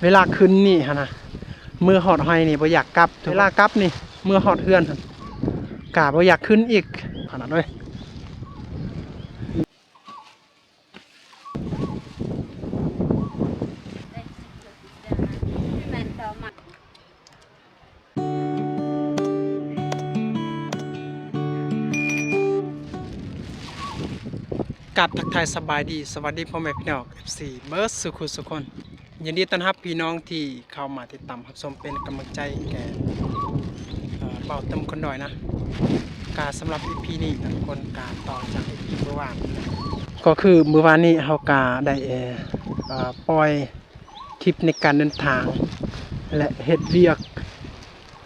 ເວລາຂຶ້ນນີ້ຫັ້ນນະ ເມືອຮອດໄຮ່ນີ້ບໍ່ຢາກກັບ, ເວລາກັບນີ້ ເມືອຮອດເຮືອນຫັ້ນກະບໍ່ຢາກຂຶ້ນອີກ ຂະໜາດເລີຍ. ກາບທັກທາຍສະບາຍດີ ສະຫວັດດີພໍ່ແມ່ພີ່ນ້ອງ ເອັຟຊີ ເບິດສູ່ຄູ່ສູ່ຄົນ. ຍິນດີຕ້ອນຮັບພີ່ນ້ອງທີ່ເຂົ້າມາຕິດຕາມຮັບຊົມເປັນກຳລັງໃຈແກ່ ເອີ ເບົາເຕີມຄົນດອຍນະ. ກະສຳລັບອີພີນີ້ນະທຸກຄົນ ກະຕໍ່ຈາກອີພີມື້ວານ ກໍຄືມື້ວານນີ້ເຮົາກະໄດ້ ເອີ ປ່ອຍຄລິບໃນການເດີນທາງ ແລະ ເຮັດວຽກ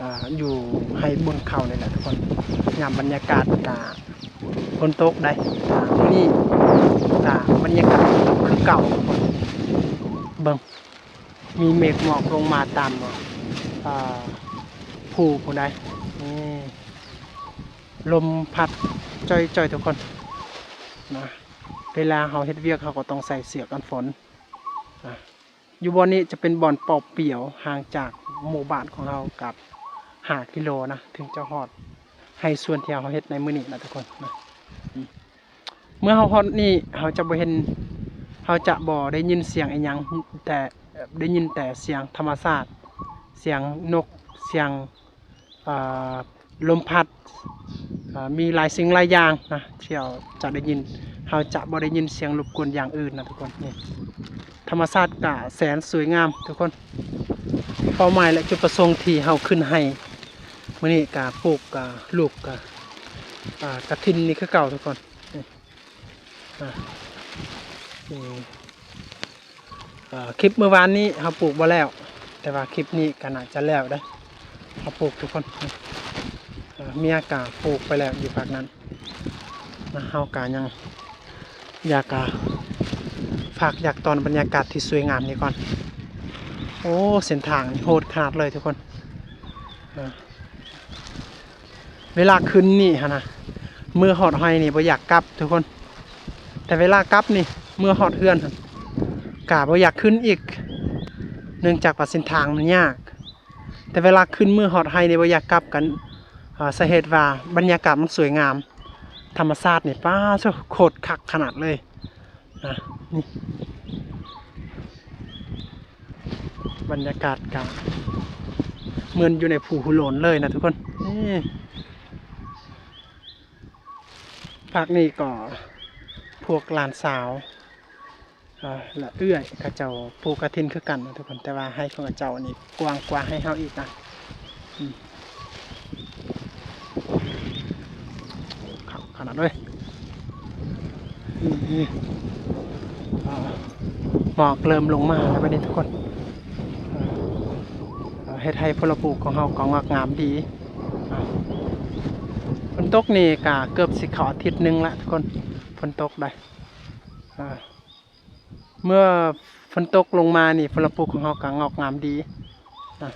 ອ່າ ຢູ່ໄຮ່ບົນເຂົານີ້ແຫຼະທຸກຄົນ. ຍາມບັນຍາກາດກະຝົນຕົກໄດ໋ ອ່າ ມື້ນີ້ກະບັນຍາກາດຝົນຕົກຄືເກົ່າທຸກຄົນ. ເບິ່ງ ມີເມກໝອກລົງມາຕາມ ອ່າ ພູພຸ້ນໃດ໋. ນີ້ ລົມພັດຈ່ອຍໆທຸກຄົນນະ. ເວລາເຮົາເຮັດວຽກ ເຮົາກໍຕ້ອງໃສ່ເສື້ອກັນຝົນນະ. ຢູ່ບ່ອນນີ້ຈະເປັນບ່ອນເປົ່າປ່ຽວ ຫ່າງຈາກໝູ່ບ້ານຂອງເຮົາກັບຫ້າກິໂລນະ ເຖິງຈະຮອດໄຮ່ສວນທີ່ເຮົາເຮັດໃນມື້ນີ້ນະທຸກຄົນນະ. ອືມ ເມື່ອເຮົາຮອດນີ້ ເຮົາຈະບໍ່ເຫັນ ເຮົາຈະບໍ່ໄດ້ຍິນສຽງອີ່ຫຍັງ ແຕ່ ໄດ້ຍິນແຕ່ສຽງທຳມະຊາດ ສຽງນົກ ສຽງ ອ່າ ລົມພັດ ອ່າ ມີຫຼາຍສິ່ງຫຼາຍຢ່າງນະ ທີ່ເຮົາຈະໄດ້ຍິນ ເຮົາຈະບໍ່ໄດ້ຍິນສຽງລົບກວນຢ່າງອື່ນນະທຸກຄົນ. ນີ້ ທຳມະຊາດກະແສນສວຍງາມທຸກຄົນ. ເປົ້າໝາຍ ແລະ ຈຸດປະສົງທີ່ເຮົາຂຶ້ນໄຮ່ມື້ນີ້ກະປູກ ອ່າ ລູກ ອ່າ ກະ ອ່າ ກະຖິນນີ້ຄືເກົ່າທຸກຄົນ. ນີ້ ອ່າ ນີ້ ເອີ ຄລິບມື້ວານນີ້ເຮົາປູກບໍ່ແລ້ວ ແຕ່ວ່າຄລິບນີ້ກໍໜ້າຈະແລ້ວເດ້ ເຮົາປູກທຸກຄົນ. ເອີ ເມຍກໍປູກໄປແລ້ວຢູ່ພາກນັ້ນນະ. ເຮົາກໍຍັງຢາກ ອ່າ ຝາກຢາກຕ້ອນບັນຍາກາດທີ່ສວຍງາມນີ້ກ່ອນ. ໂອ້ ເສັ້ນທາງນີ້ໂຫດຂະໜາດເລີຍທຸກຄົນ. ເອີ ເວລາຂຶ້ນນີ້ຫັ້ນນະ ເມືອຮອດໄຮ່ນີ້ບໍ່ຢາກກັບທຸກຄົນ, ແຕ່ເວລາກັບນີ້ ເມືອຮອດເຮືອນຫັ້ນກະບໍ່ຢາກຂຶ້ນອີກ ເນື່ອງຈາກວ່າເສັ້ນທາງມັນຍາກ. ແຕ່ເວລາຂຶ້ນເມືອຮອດໄຮ່ນີ້ບໍ່ຢາກກັບກັນ ເອີ ສາເຫດວ່າບັນຍາກາດມັນສວຍງາມ ທຳມະຊາດນີ້ ປາໂທ້ ໂຄດຄັກຂະໜາດເລີຍ. ອ່ະ ນີ້ ບັນຍາກາດກະເໝືອນຢູ່ໃນພູຫູໂຫຼນເລີຍນະທຸກຄົນ. ນີ້ ພາກນີ້ກໍພວກຫຼານສາວ ເອີ ແລະ ເອື້ອຍເຂົາເຈົ້າປູກກະຖິນຄືກັນນະທຸກຄົນ, ແຕ່ວ່າໄຮ່ຂອງເຂົາເຈົ້ານີ້ກວ້າງກວ່າໄຮ່ເຮົາອີກນະ. ອືມ ຄັກຂະໜາດເລີຍ. ນີ້ ອ່າ ໝອກເລີ່ມລົງມາແລ້ວບັດນີ້ທຸກຄົນ. ເຮັດໃຫ້ຜົນລະປູກຂອງເຮົາກໍງອກງາມດີ. ອ່າ ຝົນຕົກນີ້ກະເກືອບຊິເຂົ້າອາທິດໜຶ່ງລະທຸກຄົນ, ຝົນຕົກໄດ໋. ອ່າ ເມື່ອຝົນຕົກລົງມານີ້ ຜົນລະປູກຂອງເຮົາກໍງອກງາມດີ. ອ່າ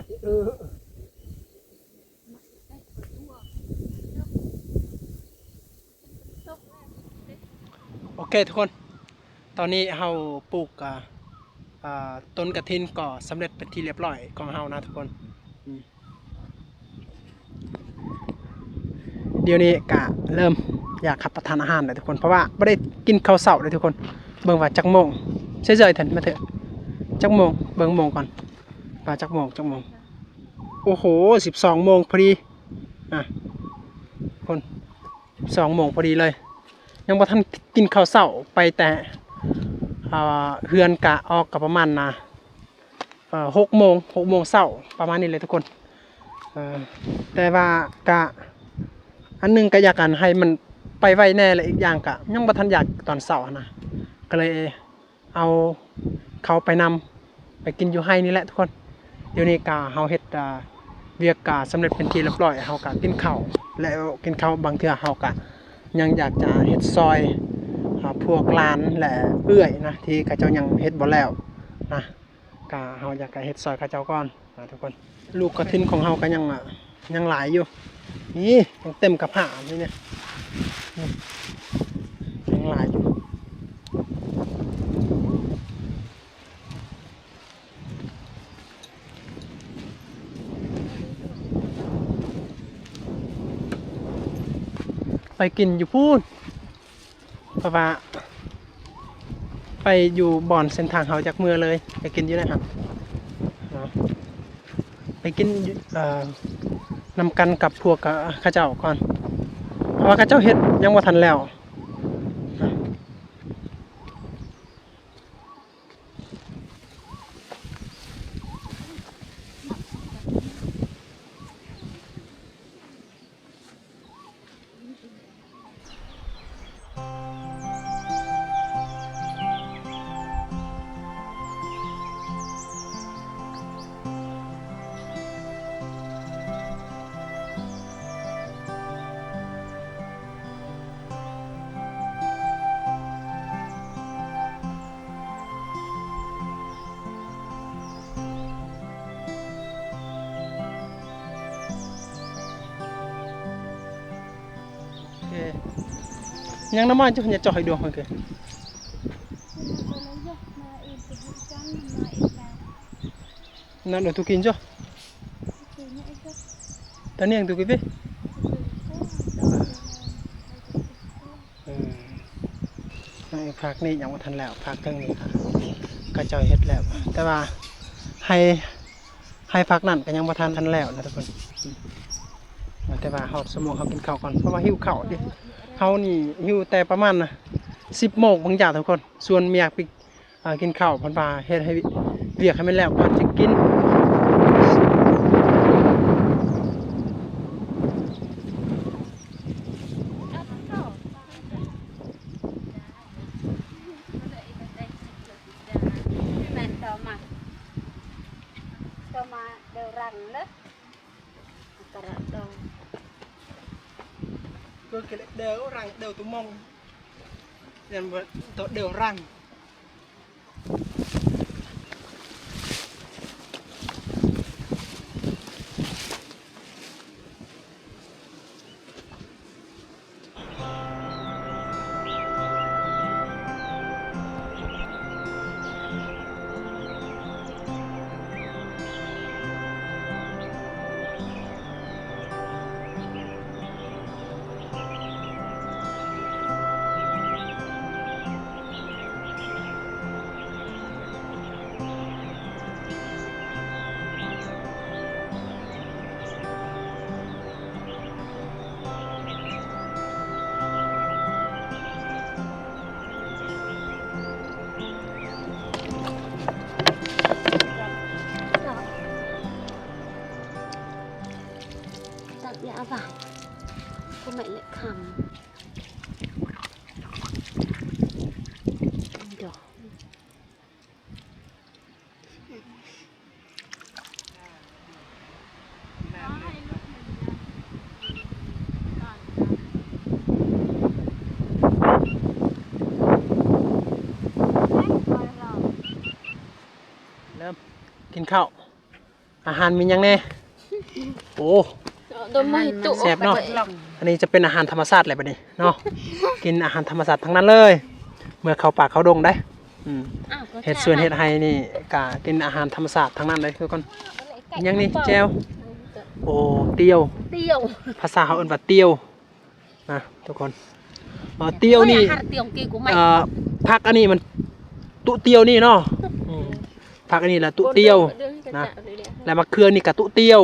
ໂອເຄທຸກຄົນ ຕອນນີ້ເຮົາປູກ ອ່າ ອ່າ ຕົ້ນກະຖິນກໍສຳເລັດເປັນທີ່ລຽບຮ້ອຍຂອງເຮົານະທຸກຄົນ. ດຽວນີ້ກະເລີ່ມຢາກຮັບປະທານອາຫານແລ້ວທຸກຄົນ ເພາະວ່າບໍ່ໄດ້ກິນເຂົ້າເຊົ້າເດ້ທຸກຄົນ. ເບິ່ງວ່າຈັກໂມງ ເຊີຍໆ ທ່ານມາເທີ ຈັກໂມງ ເບິ່ງໂມງກ່ອນ ວ່າຈັກໂມງ ຈັກໂມງ. ໂອ້ໂຫ ສິບສອງໂມງພໍດີ ອ່ະ ຄົນ ສິບສອງໂມງພໍດີເລີຍ ຍັງບໍ່ທັນກິນເຂົ້າເຊົ້າ ໄປແຕ່ ອ່າ ເຮືອນກະອອກກະປະມານນະ ເອີ ຫົກໂມງ ຫົກໂມງເຊົ້າ ປະມານນີ້ແຫຼະທຸກຄົນ. ເອີ ແຕ່ວ່າກະ ອັນໜຶ່ງກະຢາກ ອັນ ໃຫ້ມັນໄປໄວແດ່ ແລະ ອີກຢ່າງກະຍັງບໍ່ທັນຢາກຕອນເຊົ້າຫັ້ນນະ ກະເລີຍເອົາເຂົ້າໄປນຳ ໄປກິນຢູ່ໄຮ່ນີ້ແຫຼະທຸກຄົນ. ດຽວນີ້ກະເຮົາເຮັດ ອ່າ ວຽກກະສຳເລັດເປັນທີ່ລຽບຮ້ອຍ ເຮົາກະກິນເຂົ້າ ແລ້ວກິນເຂົ້າ ບາງເທື່ອເຮົາກະຍັງຢາກຈະເຮັດຊ່ອຍ ອ່າ ພວກຫຼານ ແລະ ເອື້ອຍນະ ທີ່ເຂົາເຈົ້າຍັງເຮັດບໍ່ແລ້ວນະ. ກະເຮົາຢາກກະເຮັດຊ່ອຍເຂົາເຈົ້າກ່ອນນະທຸກຄົນ. ລູກກະຖິນຂອງເຮົາກະຍັງ ອາ ຍັງຫຼາຍຢູ່ ນີ້ຍັງເຕັມກະພ້ານີ້ ນີ້ ນີ້ ຍັງຫຼາຍຢູ່. ໄປກິນຢູ່ພຸ້ນ ເພາະວ່າໄປຢູ່ບ່ອນເສັ້ນທາງເຮົາຈາກເມືອເລີຍ ໄປກິນຢູ່ໃນຫັ້ນເນາະ ໄປກິນ ເອີ ນຳກັນກັບພວກ ເຂົາເຈົ້າກ່ອນ ເພາະວ່າເຂົາເຈົ້າເຮັດຍັງບໍ່ທັນແລ້ວ. ເອີ ຍັງນ້ຳມັນຢູ່ ຢ່າເຈາະໃຫ້ດວງເພິ່ນເກີ. ນັ້ນເອົາຕຸກິນເຈົ້າ ຕານຽງຕຸກິນເດ້. ເອີ ໃນພາກນີ້ຍັງບໍ່ທັນແລ້ວ ພາກເທິງນີ້ ເຂົາເຈົ້າເຮັດແລ້ວ ແຕ່ວ່າໃຫ້ ໃຫ້ພາກນັ້ນກໍຍັງບໍ່ທັນ ທັນແລ້ວນະທຸກຄົນ. ແຕ່ວ່າຮອດຊົ່ວໂມງເຮົາກິນເຂົ້າກ່ອນ ເພາະວ່າຫິວເຂົ້າເດ້ ເຮົານີ້ຫິວແຕ່ປະມານ ສິບໂມງບາງຢ່າງທຸກຄົນ. ສ່ວນເມຍ ອ່າ ກິນເຂົ້າ ເພິ່ນວ່າເຮັດໃຫ້ວຽກໃຫ້ມັນແລ້ວກ່ອນຈຶ່ງກິນ. ເລີ່ມກິນເຂົ້າ. ອາຫານມີຫຍັງແດ່? ໂອ້ ແຊບເນາະ. ອັນນີ້ຈະເປັນອາຫານທຳມະຊາດແຫຼະບັດນີ້ເນາະ, ກິນອາຫານທຳມະຊາດທັງນັ້ນເລີຍ ເມື່ອເຂົ້າປ່າເຂົ້າດົງໄດ໋. ອືມ ເຮັດສວນເຮັດໄຮ່ນີ້ກະກິນອາຫານທຳມະຊາດທັງນັ້ນເລີຍທຸກຄົນ. ຫຍັງນີ້? ແຈ່ວ. ໂອ້ ຕຽວ. ຕຽວ ພາສາເຮົາເອີ້ນວ່າຕຽວນະທຸກຄົນ. ເອີ ຕຽວນີ້ ເອີ ຜັກອັນນີ້ມັນຕຸຕຽວນີ້ເນາະ. ອືມ ຜັກອັນນີ້ລະຕຸຕຽວນະ ແລະ ມະເຂືອນີ້ກະຕຸຕຽວ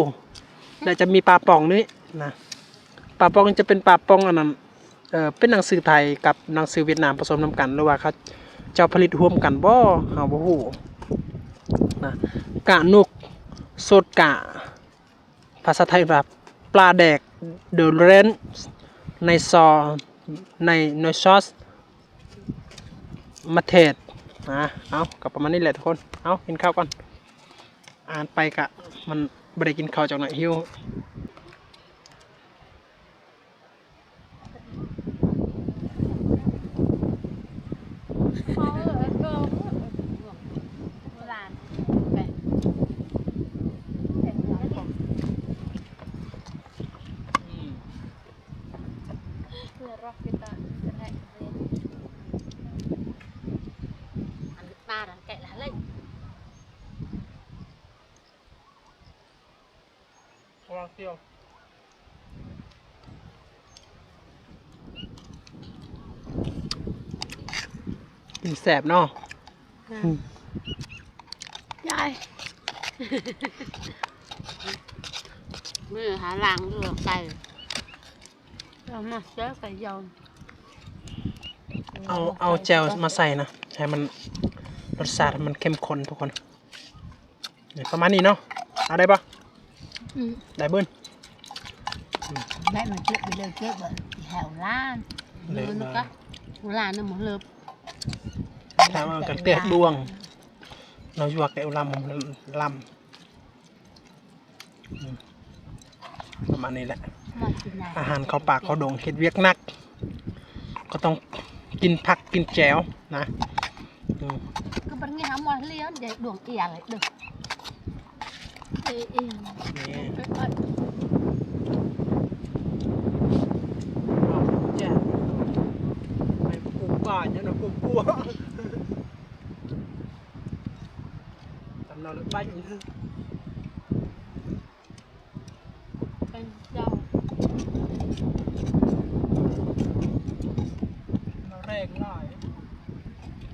ແລະ ຈະມີປາປ່ອງນີ້ນະ. ປາປ່ອງຈະເປັນປາປ່ອງອັນນັ້ນ ເອີ ເປັນໜັງສືໄທກັບໜັງສືຫວຽດນາມປະສົມນຳກັນ ຫຼືວ່າເຂົາເຈົ້າຜະລິດຮ່ວມກັນບໍ ເຮົາບໍ່ຮູ້ນະ. ກະນົກ ໂສດກະ ພາສາໄທວ່າປາແດກ ເດີເຣນ ໃນຊອ ໃນ ໃນຊອສ ມະເທດນະ. ເອົາ ກໍປະມານນີ້ແຫຼະທຸກຄົນ. ເອົາ ກິນເຂົ້າກ່ອນ, ອ່ານໄປກະມັນບໍ່ໄດ້ກິນເຂົ້າຈັກໜ້ອຍ ຫິວ. ກິນແຊບເນາະ. ອືມ ຍາຍ ມື້ຫາລ້າງເຫຼືອໄກ່ ເອົາມາແຊວໄກ່ຢອງ. ເອົາ ເອົາແຈ່ວມາໃສ່ນະ ໃຫ້ມັນ ລົດຊາດມັນເຂັ້ມຂຸ້ນທຸກຄົນ. ນີ້ປະມານນີ້ເນາະ. ເອົາໄດ້ບໍ່? ອືມ ໄດ້ເບິ່ງ. ອືມ ໄດ້ມັນເກັບໄປເລີຍ ເກັບໄວ້ແຖວລ້ານ ເລີຍນະກະ ລ້ານນະໝົດເລີຍ. ຖ້າວ່າກັນແຕກດວງ ເຮົາຢວກແຕ່ລຳ ລຳ ອືມ ປະມານນີ້ແຫຼະ. ອາຫານເຂົ້າປ່າເຂົ້າດົງ ເຮັດວຽກໜັກ ກໍຕ້ອງກິນຜັກກິນແຈ່ວນະ. ອືມ ກໍບໍ່ໄດ້ຫາໝໍລຽນເດ້ ດວງເອຍເດ້. ເອ ເອ ນີ້ ເອີ ເອີ ແຈ່ວ ໄປປູກປ່າຫຍັງນະ ກົວ ຕຳລາວເລີກໄປ ເປັນເຈົ້າ ມາແຮງຫຼາຍ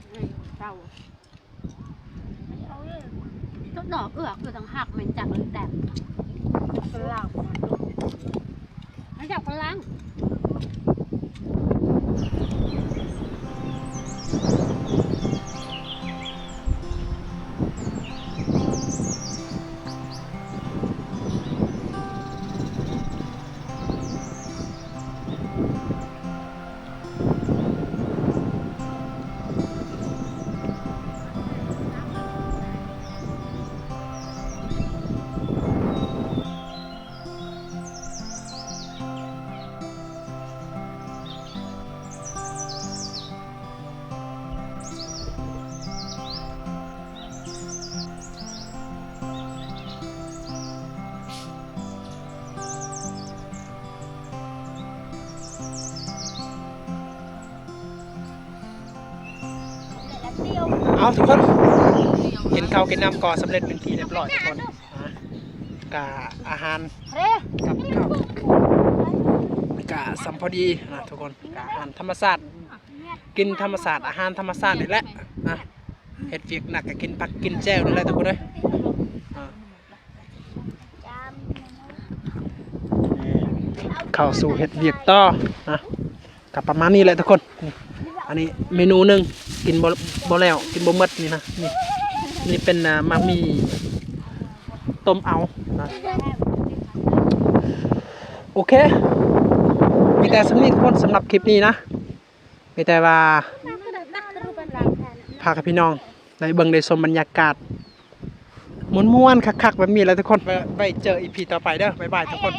ແຮງເຈົ້າ. ຕົ້ນດອກເອື້ອຄືຕັ້ງຮັກແມ່ນຈັກເລີຍແຕກ ເປັນລາວ ມາຈາກຝຣັ່ງ. ເອົາ ທຸກຄົນ ກິນເຂົ້າກິນນ້ຳກໍສຳເລັດເປັນທີ່ຮຽບຮ້ອຍທຸກຄົນ. ກະອາຫານກັບເຂົ້າກະສ່ຳພໍດີນະທຸກຄົນ. ກະອາຫານທຳມະຊາດ ກິນທຳມະຊາດ ອາຫານທຳມະຊາດນີ້ແຫຼະນະ. ເຮັດວຽກໜັກກະກິນຜັກກິນແຈ່ວນີ້ແຫຼະທຸກຄົນເອີຍ. ອ່າ ເຂົ້າສູ່ເຮັດວຽກຕໍ່ນະ. ກະປະມານນີ້ແຫຼະທຸກຄົນ. ອັນນີ້ເມນູໜຶ່ງ ກິນບໍ່ ບໍ່ແລ້ວ ກິນບໍ່ໝົດນີ້ນະ. ນີ້ ນີ້ເປັນ ອ່າ ໝາກໝີ່ຕົ້ມເອົານະ. ໂອເຄ ມີແຕ່ສ່ຳນີ້ທຸກຄົນ ສຳລັບຄລິບນີ້ນະ. ມີແຕ່ວ່າພາໃຫ້ພີ່ນ້ອງໄດ້ເບິ່ງໄດ້ຊົມບັນຍາກາດມ່ວນໆຄັກໆແບບນີ້ແຫຼະທຸກຄົນ. ໄວ້ ໄວ້ເຈີອີພີຕໍ່ໄປເດີ. ບາຍບາຍທຸກຄົນ.